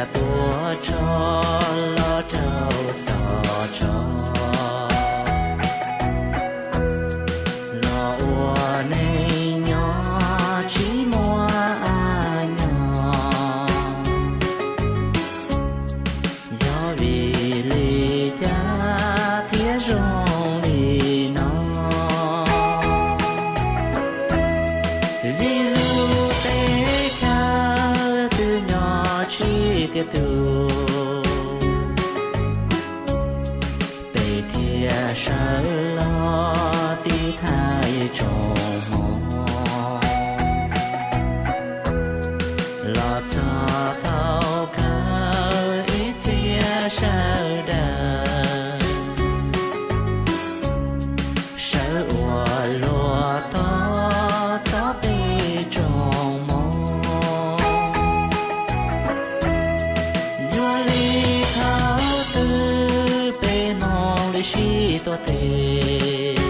Tuav tsho los rau txhos tsho, los ua neej nyob tsis muaj ab nyob. Yog vim li cas thiaj zoo li no? Vim lub teb chaws twb nyob tsis tiav tus, peb thiaj sawv los tiv thaiv tsoom hmoov, los txog thaum kawg ib txhia sawv daws sawv ua luag tog txog peb tsoom hmoov. Yog li thaum twg peb Hmoob li sib tuav tes,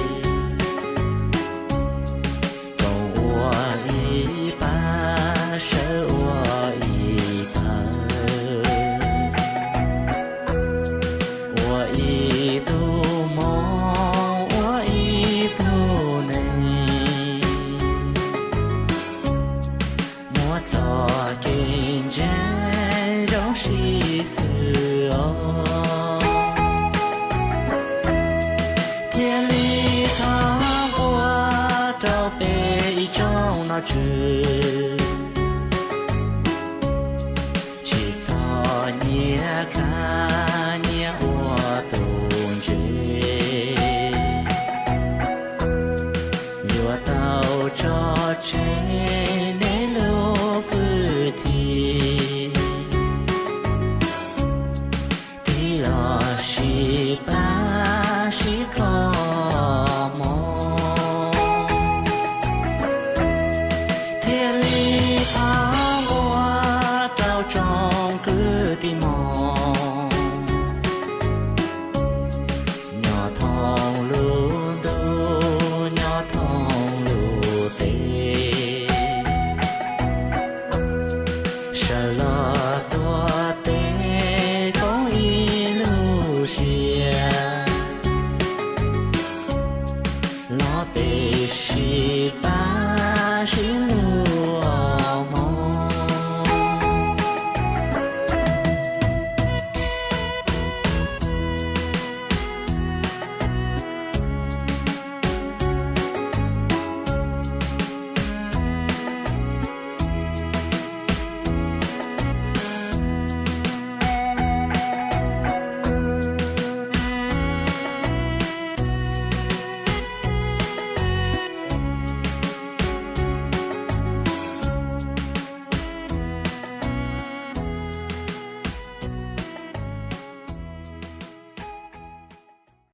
koom ua ib pab sawv ua ib pawg, ua ib tug Hmoob ua ib tug neeg, muab txoj kev ntseeg zoo sib xws os, thiaj li thov nqua rau peb ib tsoom nom tswv, tsis txhob nyiam khav nyiam ua tus ntse, yuav tau tso tseg nej lub hwj chim, tig los sib pab sib kho mov, thiaj li thov nqua rau tsoom kwv tij Hmoob nyob thoob lub ntuj nyob thoob lub teb, sawv los